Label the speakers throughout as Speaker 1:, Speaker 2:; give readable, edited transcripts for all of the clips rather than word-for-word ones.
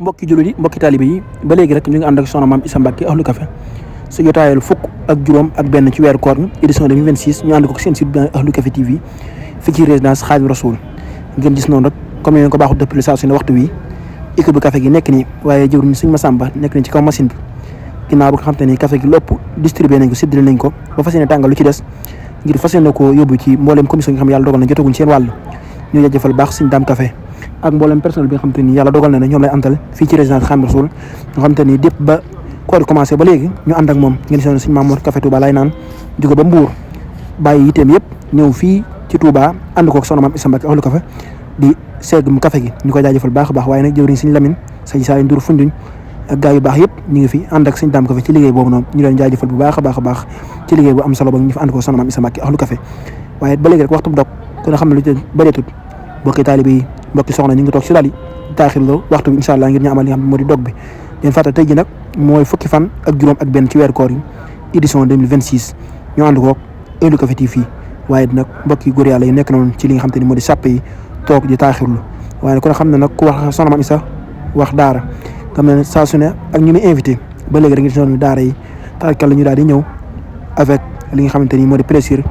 Speaker 1: mbokki jullit yi mbokki taalibe yi ba léegi rek ñu ngi ànd ak soxna maam Issa Mbacke Ahlu Café su jotaayal fukk ak juróom ak benn ci weeru koor édition 2026 ñu ànd ko seen site bi Ahlu Café TV fii ci résidence Khadim Rasoul ngeen gis noonu rek comme ni ko baaxul depuis saa su ne waxtu wi équipe bu café gi nekk nii waaye jëwriñ sëñ Massamba nekk nañ ci kaw machine bi ginnaaw bu nga xam te ni café gi lépp distribué nañ ko séddale nañ ko ba fas yéene tàngal lu ci des ngir fas yéene ko yóbbu ci mbooleem commission yi nga xam yàlla dogal na jotaguñ seen wàll ñu jaajëfal baax sëñ Dame Café ak mboolem personnel bi nga xam te ni yàlla dogal na ne ñoom lay antal fii ci résidence Khadim Rasoul nga xam te ni dépp ba koor commencé ba léegi ñu ànd ak moom ngeen seen sëñ Mamour Café Touba lay naan jóge ba Mbour bàyyi yiteem yëpp ñëw fii ci Touba ànd koog soxna maam Issa Mbacke Ahlu Café di seegum café gi ñu koy jaajëfal baax a baax waaye nag jëwriñ sëñ Lamine sëñ Saa Ndour Foundiougne ak gaa yu baax yëpp ñu ngi fi ànd ak sëñ Dame Café ci liggéey boobu noonu ñu leen jaajëfal bu baax a baax ci liggéey bu am solo ba ñu fa ànd ko soxna maam Issa Mbacke Ahlu Café waaye ba léegi rek waxtu bu dog ku ne xam ne lu ci bëreetut mbokki taalibe yi mbokki soxna ñu ngi toog si daal yi taaxirloo waxtu bi incha allah ngir ñu amal li nga xam ne moo di dog bi leen fàtte tey ji nag mooy fukki fan ak juróom ak benn ci weeru koor yi édition 2026 ñu ànd koog Ahlu Café TV fii waaye nag mbokki góor yàlla yi nekk noonu ci li nga xam te ni moo di sàppe yi toog di taaxirlu waaye nag ku ne xam ne nag ku wax soxna maam Issa wax daara xam ne saa su ne ak ñu muy invité ba léegi rek ngi soon daara yi taakal la ñu daal di ñëw avec li nga xamante ni moo di plaisir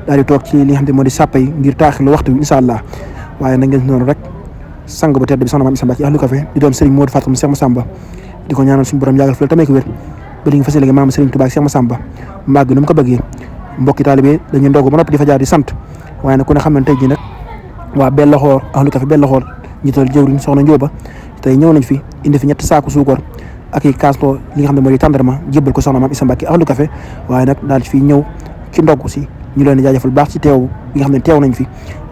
Speaker 1: daal di toog ci li nga xamante ni moo di sàppe yi ngir taaxirlu waxtu bi incha allah waaye nag ngeen noonu rek sang bu tedd bi soxna maam Issa Mbacke Ahlu Café di doon Serigne Modou Fatou Cheikh Massamba di ko ñaanal suñu borom yàggal fi la tamee ko wér ba li nga fas yéene maam Serigne Touba Cheikh Massamba mbàgg nu mu ko bëggee mbokki taalibe dañuy ndogu ba noppi di fa jaar di sant waaye nag ku ne xam ne tey ji nag waa Bella Xoor Ahlu Café Bella Xoor njiital jëwriñ soxna Njóoba tey ñëw nañ fi indi fi 3 saaku suukar ak i kaasto li nga xam ne moo di tàndarma jébbal ko soxna maam Issa Mbacke Ahlu Café waaye nag daal fi ñëw ci ndog si ñu leen di jaajëfal baax ci teew bi nga xam ne teew nañ fi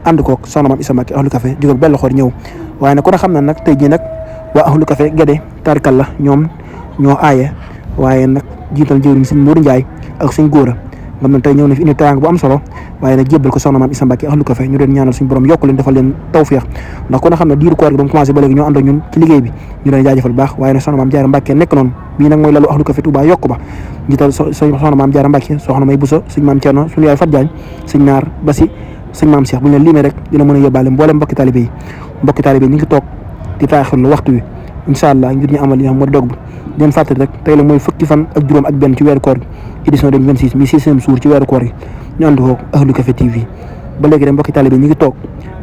Speaker 1: ànd koog soxna maam Issa Mbacke Ahlu Café jóge Bella Xoor ñëw waaye nag ku ne xam ne nag tey jii nag waa Ahlu Café Guédé tarkal la ñoom ñoo aaye waaye nag jiital jëwriñ sëñ Modou Ndiaye ak sëñ Góora ngam na tey ñëw na fi indi teraanga bu am solo waaye nag jébbal ko soxna maam Issa Mbacke Ahlu Café ñu leen ñaanal suñu borom yokk leen defal leen tawfeex ndax ku ne xam ne diiru koor gi ba mu commencé ba léegi ñoo ànd ak ñun ci liggéey bi ñu leen jaajëfal baax waaye nag soxna maam Jaara Mbacke nekk noonu bii nag mooy lalu Ahlu Café Touba yokk ba jiital soxna maam Jaara Mbacke soxna may Buso sëñ maam Cerno suñu yaay Fat Jaañ sëñ Naar Basi sëñ maam Cheikh bu ñu leen limee rek dina mën a yóbbaale mboolem mbokki taalibe yi ñu ngi toog di taaxirlu waxtu wi incha allah ngir ñu amal li nga xam moo di dog bi leen fàttali rek tey la mooy fukki fan ak juróom ak benn ci weeru koor gi édition 2026 mi 6e jour ci weeru koor gi ñu ànd ko Ahlu Café TV ba léegi rek mbokki taalibe ñu ngi toog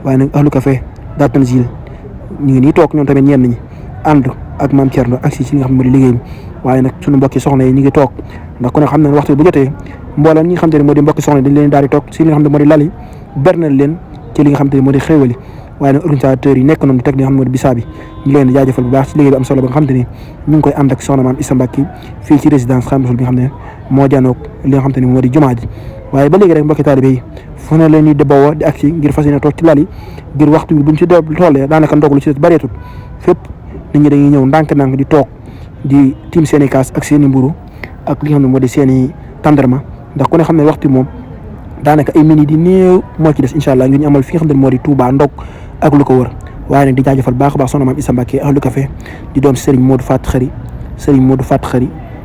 Speaker 1: waaye nag Ahlu Café Daaru Tanzil ñu ngi nii toog ñoom tamit ñenn ñi ànd ak maam Thierno ak si nga xam ne moo di liggéey bi waaye nag suñu mbokki soxna yi ñu ngi toog ndax ku ne xam ne waxtu bu jotee mbooleem ñi nga xam te ne moo di mbokki soxna yi dañ leen daal di toog si li nga xam ne moo di lali bernal leen ci li nga xam te ne moo di xéewali waaye nag organisateurs yi nekk noonu teg li nga xam ne moo di bisaa bi ñu leen di jaajëfal bu baax ci liggéey bi am solo ba nga xam te ni ñu ngi koy ànd ak soxna maam Issa Mbacke fii ci résidence Khadim Rasoul bi nga xam ne moo janoog li nga xam te ni moo di jumaa ji waaye ba léegi rek mbokki taalibe yi fu ne leen ñuy debawoo di agsi ngir fas yéene toog ci lal yi ngir waxtu bi buñ ci tollee daanaka ndog lu ci des bareetut fépp nit ñi dañuy ñëw ndànk-ndànk di toog di tiim seen i kaas ak seen i mburu ak li nga xam ne moo di seen i tàndarma ndax ku ne xam ne waxtu moom daanaka ay minutes di néew moo ci des incha allah ngir ñu amal fi nga xam ne moo di Touba ndog ak lu ko wër waaye nag di jaajëfal baax a baax soxna maam Issa Mbacke Ahlu Café di doom Serigne Modou Fatou Khari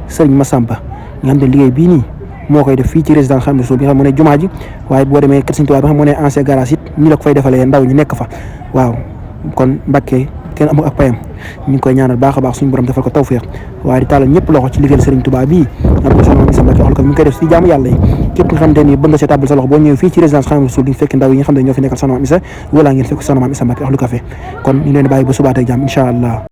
Speaker 1: Serigne Massamba nga xam ne liggéey bii nii moo koy def fii ci résidence Khadim Rasoul bi nga xam ne moo ne jumaa ji waaye boo demee kër Serigne Touba bi nga xam moo ne ancien garage it ñi la ko fay defalee ndaw ñi nekk fa waaw kon Mbacke kenn amul ak payam ñu ngi koy ñaanal baax a baax suñu borom defal ko tawfeex waaye di tàllal ñëpp loxo ci liggéeyal Serigne Touba bii am ko soxna maam Issa Mbacke Ahlu Café mi ngi koy def si jaamu yàlla yi képp nga xamante ni bëgg nga see tàbbal sa loxo boo ñëwee fii ci résidence Khadim Rasoul di fekk ndaw yi nga xam ne ñoo fi nekkal soxna maam Issa wala ngeen fekk soxna maam Issa Mbacke Ahlu Café kon ñu leen di bàyyi ba subaatee jàmm incha allah